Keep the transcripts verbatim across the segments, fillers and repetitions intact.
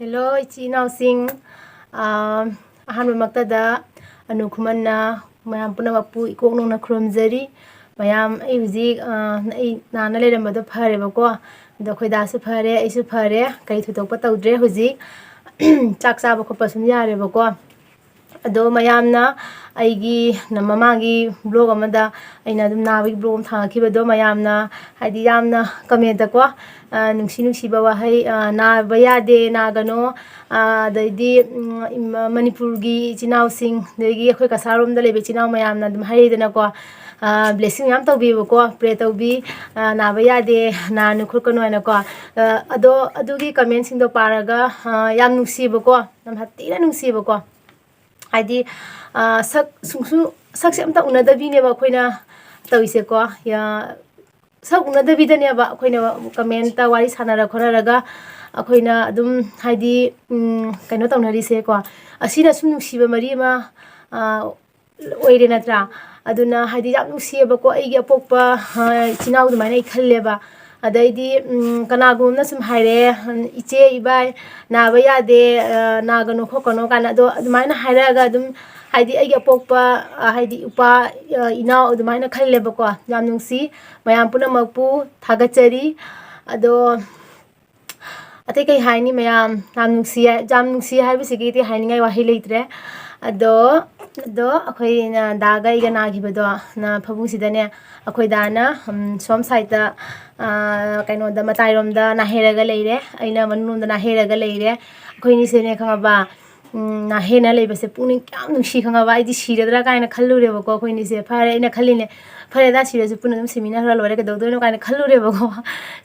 Hello, ꯏꯆꯤꯟ ꯏꯅꯥꯎꯁꯤꯡ꯫ ꯑꯥ, ꯑꯍꯥꯟꯕꯃꯛꯇꯗ ꯑꯅꯨ ꯈꯨꯃꯟꯅ ꯃꯌꯥꯝ ꯄꯨꯝꯅꯃꯛꯄꯨ ꯏꯀꯣꯛ ꯅꯧꯅ ꯈꯨꯔꯨꯝꯖꯔꯤ꯫ ꯃꯌꯥꯝ, ꯑꯩ ꯍꯧꯖꯤꯛ, ꯑꯥ, ꯑꯩ ꯅꯥꯅ ꯂꯩꯔꯝꯕꯗꯣ ꯐꯔꯦꯕꯀꯣ꯫ ꯑꯗꯣ ꯑꯩꯈꯣꯏ ꯗꯥꯁꯨ ꯐꯔꯦ, ꯑꯩꯁꯨ ꯐꯔꯦ꯫ ꯀꯔꯤ ꯊꯣꯏꯗꯣꯛꯄ ꯇꯧꯗ꯭ꯔꯦ ꯍꯧꯖꯤꯛ꯫ ꯆꯥꯛ ꯆꯥꯕ ꯈꯣꯠꯄ ꯁꯨꯝ ꯌꯥꯔꯦꯕꯀꯣ꯫ ꯑꯗꯣ ꯃꯌꯥꯝꯅ ꯑꯩꯒꯤ ꯅ-, ꯃꯃꯥꯡꯒꯤ vlog ꯑꯃꯗ ꯑꯩꯅ ꯑꯗꯨꯝ ꯅꯥꯕꯒꯤ vlog ꯑꯃ ꯊꯥꯒꯠꯈꯤꯕꯗꯣ ꯃꯌꯥꯝꯅ ꯍꯥꯏꯗꯤ ꯌꯥꯝꯅ commentꯇꯀꯣ, ꯑ, ꯅꯨꯡꯁꯤ ꯅꯨꯡꯁꯤꯕ ꯋꯥꯍꯩ, ꯑ, "ꯅꯥꯕ ꯌꯥꯗꯦ, ꯅꯥꯒꯅꯣ", ꯑ, ꯑꯗꯩꯗꯤ, ꯎꯝ, ꯏꯃ-, ꯃꯅꯤꯄꯨꯔꯒꯤ ꯏꯆꯤꯟ ꯏꯅꯥꯎꯁꯤꯡ, ꯑꯗꯒꯤ ꯑꯩꯈꯣꯏ ꯀꯁꯥꯔꯣꯝꯗ ꯂꯩꯕ ꯏꯆꯤꯟ ꯏꯅꯥꯎ ꯃꯌꯥꯝꯅ ꯑꯗꯨꯝ ꯍꯥꯏꯔꯛꯏꯗꯅꯀꯣ, ꯑ, blessing ꯃꯌꯥꯝ ꯇꯧꯕꯤꯌꯦꯕꯀꯣ, pray ꯇꯧꯕꯤ, ꯑ, "ꯅꯥꯕ ꯌꯥꯗꯦ, ꯅꯥꯅꯨ ꯈꯣꯠꯀꯅꯨ" ꯍꯥꯏꯅꯀꯣ꯫ ꯑ, ꯑꯗꯣ ꯑꯗꯨꯒꯤ commentꯁꯤꯡꯗꯣ ꯄꯥꯔꯒ, ꯑ, ꯌꯥꯝ ꯅꯨꯡꯁꯤꯕꯀꯣ, ꯌꯥꯝ ꯊꯤꯅ ꯅꯨꯡꯁꯤꯕꯀꯣ꯫ ꯍꯥꯏꯗꯤ, ꯑ, ꯁꯛ ꯁꯨꯡꯁꯨ, ꯁꯛꯁꯦ ꯑꯝꯇ ꯎꯅꯗꯕꯤꯅꯦꯕ ꯑꯩꯈꯣꯏꯅ ꯇꯧꯔꯤꯁꯦꯀꯣ꯫ ꯌꯥ-, ꯁꯛ ꯎꯅꯗꯕꯤꯗꯅꯦꯕ ꯑꯩꯈꯣꯏꯅ commentꯇ ꯋꯥꯔꯤ ꯁꯥꯟꯅꯔ ꯈꯣꯠꯅꯔꯒ ꯑꯩꯈꯣꯏꯅ ꯑꯗꯨꯝ ꯍꯥꯏꯗꯤ, ꯎꯝ, ꯀꯩꯅꯣ ꯇꯧꯅꯔꯤꯁꯦꯀꯣ꯫ ꯑꯁꯤꯅ ꯁꯨꯝ ꯅꯨꯡꯁꯤꯕ ꯃꯔꯤ ꯑꯃ, ꯑ, ꯑꯣꯏꯔꯦ ꯅꯠꯇ꯭ꯔꯥ? ꯑꯗꯨꯅ ꯍꯥꯏꯗꯤ ꯌꯥꯝ ꯅꯨꯡꯁꯤꯌꯦꯕꯀꯣ ꯑꯩꯒꯤ ꯑꯄꯣꯛꯄ, ꯑ, ꯏꯆꯤꯟ ꯏꯅꯥꯎ ꯑꯗꯨꯃꯥꯏꯅ ꯑꯩ ꯈꯜꯂꯦꯕ꯫ ꯑꯗꯩꯗꯤ, ꯎꯝ, ꯀꯅꯥꯒꯨꯝꯕꯅ ꯁꯨꯝ ꯍꯥꯏꯔꯛꯑꯦ, "ꯏꯆꯦ, ꯏꯕꯥꯏ, ꯅꯥꯕ ꯌꯥꯗꯦ, ꯑ, ꯅꯥꯒꯅꯨ ꯈꯣꯠꯀꯅꯨ" ꯀꯥꯏꯅ꯫ ꯑꯗꯣ ꯑꯗꯨꯃꯥꯏꯅ ꯍꯥꯏꯔꯛꯑꯒ ꯑꯗꯨꯝ ꯍꯥꯏꯗꯤ ꯑꯩꯒꯤ ꯑꯄꯣꯛꯄ, ꯑ, ꯍꯥꯏꯗꯤ ꯏꯄꯥ, ꯑ, ꯏꯅꯥꯎ ꯑꯗꯨꯃꯥꯏꯅ ꯈꯜꯂꯦꯕꯀꯣ꯫ ꯌꯥꯝ ꯅꯨꯡꯁꯤ꯫ ꯃꯌꯥꯝ ꯄꯨꯝꯅꯃꯛꯄꯨ ꯊꯥꯒꯠꯆꯔꯤ꯫ ꯑꯗꯣ ꯑꯇꯩ ꯀꯩ ꯍꯥꯏꯅꯤ ꯃꯌꯥꯝ? ꯌꯥꯝ ꯅꯨꯡꯁꯤ ꯍꯥꯏ-, ꯌꯥꯝ ꯅꯨꯡꯁꯤ ꯍꯥꯏꯕꯁꯤꯒꯤꯗꯤ ꯍꯥꯏꯅꯤꯡꯉꯥꯏ ꯋꯥꯍꯩ ꯂꯩꯇ꯭ꯔꯦ꯫ ꯑꯗꯣ, ꯑꯗꯣ ꯑꯩꯈꯣꯏꯅ ꯗꯥꯒ ꯑꯩꯒ ꯅꯥꯈꯤꯕꯗꯣ, ꯅ-, ꯐꯃꯨꯡꯁꯤꯗꯅꯦ, ꯑꯩꯈꯣꯏ ꯗꯥꯅ, ꯎꯝ, ꯁꯣꯝ sideꯇ, ꯑꯥ, ꯀꯩꯅꯣꯗ, ꯃꯇꯥꯏꯔꯣꯝꯗ ꯅꯥꯍꯦꯔꯒ ꯂꯩꯔꯦ, ꯑꯩꯅ ꯃꯅꯨꯡꯂꯣꯝꯗ ꯅꯥꯍꯦꯔꯒ ꯂꯩꯔꯦ꯫ ꯑꯩꯈꯣꯏ ꯑꯅꯤꯁꯦꯅꯦ, ꯈꯪꯉꯕ, ꯎꯝ, ꯅꯥꯍꯦꯅ ꯂꯩꯕꯁꯦ ꯄꯨꯛꯅꯤꯡ ꯀꯌꯥꯝ ꯅꯨꯡꯁꯤ, ꯈꯪꯉꯕ? ꯑꯩꯗꯤ ꯁꯤꯔꯗ꯭ꯔꯥ ꯀꯥꯏꯅ ꯈꯜꯂꯨꯔꯦꯕꯀꯣ, ꯑꯩꯈꯣꯏ ꯑꯅꯤꯁꯦ꯫ ꯐꯔꯦ, ꯑꯩꯅ ꯈꯜꯂꯤꯅꯦ, "ꯐꯔꯦꯗ, ꯁꯤꯔꯁꯨ ꯄꯨꯟꯅ ꯑꯗꯨꯝ ꯁꯤꯃꯤꯟꯅꯈ꯭ꯔ ꯂꯣꯏꯔꯦ, ꯀꯩꯗꯧꯗꯣꯏꯅꯣ?" ꯀꯥꯏꯅ ꯈꯜꯂꯨꯔꯦꯕꯀꯣ꯫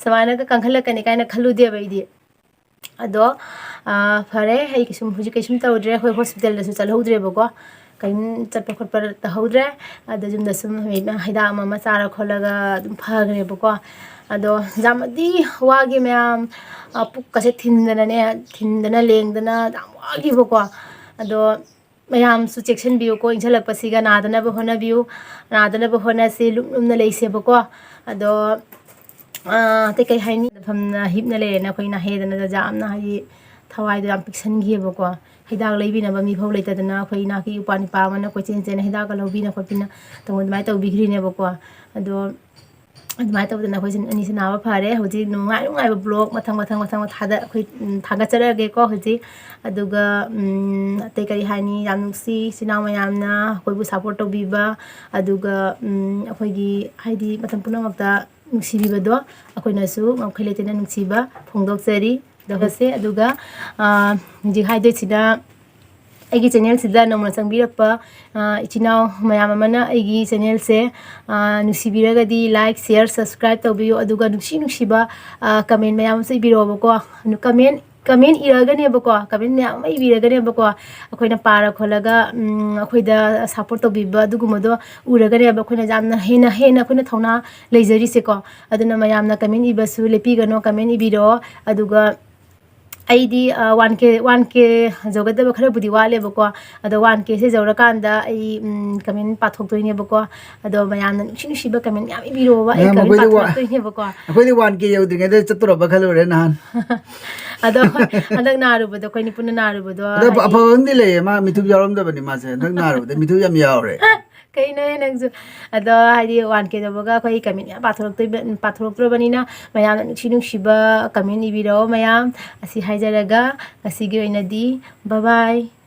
ꯁꯨꯃꯥꯏꯅꯒ ꯀꯟꯈꯠꯂꯛꯀꯅꯤ ꯀꯥꯏꯅ ꯈꯜꯂꯨꯗꯦꯕ ꯑꯩꯗꯤ꯫ ꯑꯗꯣ, ꯑꯥ, ꯐꯔꯦ, ꯑꯩ ꯀꯩꯁꯨꯝ, ꯍꯧꯖꯤꯛ ꯀꯩꯁꯨꯝ ꯇꯧꯗ꯭ꯔꯦ꯫ ꯑꯩꯈꯣꯏ hospitalꯗꯁꯨ ꯆꯠꯍꯧꯗ꯭ꯔꯦꯕꯀꯣ, ꯀꯔꯤꯝ ꯆꯠꯄ ꯈꯣꯠꯄ ꯇꯧꯍꯧꯗ꯭ꯔꯦ꯫ ꯑꯗ ꯌꯨꯝꯗ ꯁꯨꯝ ꯍꯤꯗꯥꯛ ꯑꯃ ꯑꯃ ꯆꯥꯔ ꯈꯣꯠꯂꯒ ꯑꯗꯨꯝ ꯐꯈ꯭ꯔꯦꯕꯀꯣ꯫ ꯑꯗꯣ ꯌꯥꯝꯅꯗꯤ ꯋꯥꯈꯤ ꯃꯌꯥꯝ, ꯑ, ꯄꯨꯛꯀꯁꯦ ꯊꯤꯟꯗꯅꯅꯦ, ꯊꯤꯟꯗꯅ ꯂꯦꯡꯗꯅ ꯌꯥꯝ ꯋꯥꯈꯤꯕꯀꯣ꯫ ꯑꯗꯣ ꯃꯌꯥꯝꯁꯨ ꯆꯦꯛꯁꯤꯟꯕꯤꯌꯨꯀꯣ, ꯏꯪꯁꯜꯂꯛꯄꯁꯤꯒ ꯅꯥꯗꯅꯕ ꯍꯣꯠꯅꯕꯤꯌꯨ, ꯅꯥꯗꯅꯕ ꯍꯣꯠꯅꯁꯤ, ꯂꯨꯝ ꯂꯨꯝꯅ ꯂꯩꯁꯦꯕꯀꯣ꯫ ꯑꯗꯣ, ꯑ, ꯑꯇꯩ ꯀꯩ ꯍꯥꯏꯅꯤ? ꯐꯝꯅ ꯍꯤꯞꯅ ꯂꯩꯔꯦꯅ ꯑꯩꯈꯣꯏ ꯅꯥꯍꯦꯗꯅ ꯌꯥꯝꯅ ꯍꯥꯏꯗꯤ ꯊꯋꯥꯏꯗꯣ ꯌꯥꯝ ꯄꯤꯛꯁꯟꯈꯤꯑꯕꯀꯣ꯫ ꯍꯤꯗꯥꯛ ꯂꯩꯕꯤꯅꯕ ꯃꯤꯐꯥꯎ ꯂꯩꯇꯗꯅ ꯑꯩꯈꯣꯏ ꯏꯅꯥꯛꯀꯤ ꯏꯄ꯭ꯋꯥ ꯅꯤꯄꯥ ꯑꯃꯅ ꯀꯣꯏꯆꯦꯟ ꯆꯦꯟꯅ ꯍꯤꯗꯥꯛꯀ ꯂꯧꯕꯤꯅ ꯈꯣꯠꯄꯤꯅ ꯇꯧꯕ ꯑꯗꯨꯃꯥꯏꯅ ꯇꯧꯕꯤꯈ꯭ꯔꯤꯅꯦꯕꯀꯣ꯫ ꯑꯗꯣ ꯑꯗꯨꯃꯥꯏꯅ ꯇꯧꯗꯅ ꯑꯩꯈꯣꯏꯁꯦ ꯑꯅꯤꯁꯦ ꯅꯥꯕ ꯐꯔꯦ꯫ ꯍꯧꯖꯤꯛ ꯅꯨꯡꯉꯥꯏ ꯅꯨꯡꯉꯥꯏꯕ ꯕ꯭ꯂꯣꯛ ꯃꯊꯪ ꯃꯊꯪ ꯃꯊꯪ ꯊꯥꯗ-, ꯑꯩꯈꯣꯏ, ꯎꯝ, ꯊꯥꯒꯠꯆꯔꯛꯑꯒꯦꯀꯣ ꯍꯧꯖꯤꯛ꯫ ꯑꯗꯨꯒ, ꯎꯝ, ꯑꯇꯩ ꯀꯔꯤ ꯍꯥꯏꯅꯤ, ꯌꯥꯝ ꯅꯨꯡꯁꯤ ꯏꯆꯤꯟ ꯏꯅꯥꯎ ꯃꯌꯥꯝꯅ ꯑꯩꯈꯣꯏꯕꯨ ꯁꯞꯄꯣꯔꯠ ꯇꯧꯕꯤꯕ, ꯑꯗꯨꯒ, ꯎꯝ, ꯑꯩꯈꯣꯏꯒꯤ ꯍꯥꯏꯗꯤ ꯃꯇꯝ ꯄꯨꯝꯅꯃꯛꯇ ꯅꯨꯡꯁꯤꯕꯤꯕꯗꯣ ꯑꯩꯈꯣꯏꯅꯁꯨ ꯉꯝꯈꯩ ꯂꯩꯇꯅ ꯅꯨꯡꯁꯤꯕ ꯐꯣꯡꯗꯣꯛꯆꯔꯤ꯫ ꯑꯗꯨꯒꯁꯦ, ꯑꯗꯨꯒ, ꯑ, ꯍꯧꯖꯤꯛ ꯍꯥꯏꯗꯣꯏꯁꯤꯅ ꯑꯩꯒꯤ ꯆꯦꯅꯦꯜꯁꯤꯗ ꯅꯧꯅ ꯆꯪꯕꯤꯔꯛꯄ, ꯑ, ꯏꯆꯤꯟ ꯏꯅꯥꯎ ꯃꯌꯥꯝ ꯑꯃꯅ ꯑꯩꯒꯤ ꯆꯦꯅꯦꯜꯁꯦ, ꯑ, ꯅꯨꯡꯁꯤꯕꯤꯔꯒꯗꯤ like, share, subscribe ꯇꯧꯕꯤꯌꯨ꯫ ꯑꯗꯨꯒ ꯅꯨꯡꯁꯤ ꯅꯨꯡꯁꯤꯕ, ꯑ, comment ꯃꯌꯥꯝ ꯑꯃꯁꯨ ꯏꯕꯤꯔꯛꯑꯣꯕꯀꯣ꯫ ꯀꯃꯦꯟ, ꯀꯃꯦꯟ ꯏꯔꯒꯅꯦꯕꯀꯣ, ꯀꯃꯦꯟ ꯃꯌꯥꯝ ꯑꯃ ꯏꯕꯤꯔꯒꯅꯦꯕꯀꯣ, ꯑꯩꯈꯣꯏꯅ ꯄꯥꯔ ꯈꯣꯠꯂꯒ, ꯎꯝ, ꯑꯩꯈꯣꯏꯗ ꯁꯞꯄꯣꯔꯠ ꯇꯧꯕꯤꯕ ꯑꯗꯨꯒꯨꯝꯕꯗꯣ ꯎꯔꯒꯅꯦꯕ ꯑꯩꯈꯣꯏꯅ ꯌꯥꯝꯅ ꯍꯦꯟꯅ, ꯍꯦꯟꯅ ꯑꯩꯈꯣꯏꯅ ꯊꯧꯅꯥ ꯂꯩꯖꯔꯤꯁꯦꯀꯣ꯫ ꯑꯗꯨꯅ ꯃꯌꯥꯝꯅ ꯀꯃꯦꯟ ꯏꯕꯁꯨ ꯂꯦꯞꯄꯤꯒꯅꯣ, ꯀꯃꯦꯟ ꯏꯕꯤꯔꯛꯑꯣ꯫ ꯑꯗꯨꯒ ꯑꯩꯗꯤ, ꯑ, one K, one K ꯌꯧꯒꯗꯕ ꯈꯔꯕꯨꯗꯤ ꯋꯥꯠꯂꯦꯕꯀꯣ꯫ ꯑꯗꯣ one Kꯁꯦ ꯌꯧꯔꯀꯥꯟꯗ ꯑꯩ, ꯎꯝ, ꯀꯃꯦꯟ ꯄꯥꯊꯣꯛꯇꯣꯏꯅꯦꯕꯀꯣ꯫ ꯑꯗꯣ ꯃꯌꯥꯝꯅ ꯅꯨꯡꯁꯤ ꯅꯨꯡꯁꯤꯕ ꯀꯃꯦꯟ ꯃꯌꯥꯝ ꯏꯕꯤꯔꯛꯑꯣꯕ, ꯑꯩ ꯃꯌꯥꯝ ꯀꯃꯦꯟ ꯑꯩꯈꯣꯏꯗꯤ ꯋꯥ-, ꯄꯥꯊꯣꯔꯛꯇꯣꯏꯅꯦꯕꯀꯣ꯫ ꯑꯩꯈꯣꯏꯗꯤ one K ꯌꯧꯗ꯭ꯔꯤꯉꯩꯗ ꯆꯠꯇꯣꯔꯕ ꯈꯜꯂꯨꯔꯦ ꯅꯍꯥꯟ꯫ ꯑꯗꯣ ꯍꯣꯏ, ꯍꯟꯗꯛ ꯅꯥꯔꯨꯕꯗꯣ, ꯑꯩꯈꯣꯏ ꯄꯨꯟꯅ ꯅꯥꯔꯨꯕꯗꯣ ꯑꯗꯣ ꯍꯥꯏꯗꯤ ꯑꯐꯕ ꯑꯃꯗꯤ ꯂꯩꯌꯦ, ꯃꯥ ꯃꯤꯊꯨꯞ ꯌꯥꯎꯔꯝꯗꯕꯅꯤ ꯃꯥꯁꯦ꯫ ꯍꯟꯗꯛ ꯅꯥꯔꯨꯕꯗ ꯃꯤꯊꯨꯞ ꯌꯥꯝ ꯌꯥꯎꯔꯦ꯫ ꯀꯩꯅꯣꯍꯦ ꯅꯪꯁꯨ? ꯑꯗꯣ ꯍꯥꯏꯗꯤ one K ꯌꯧꯕꯒ ꯑꯩꯈꯣꯏ ꯀꯃꯦꯟ ꯃꯌꯥꯝ ꯄꯥꯊꯣꯔꯛꯇꯣꯏꯕ-, ꯄꯥꯊꯣꯔꯛꯇ꯭ꯔꯕꯅꯤꯅ ꯃꯌꯥꯝꯅ ꯅꯨꯡꯁꯤ ꯅꯨꯡꯁꯤꯕ ꯀꯃꯦꯟ ꯏꯕꯤꯔꯛꯑꯣ ꯃꯌꯥꯝ꯫ ꯑꯁꯤ ꯍꯥꯏꯖꯔꯒ ꯉꯁꯤꯒꯤ ꯑꯣꯏꯅꯗꯤ bye bye꯫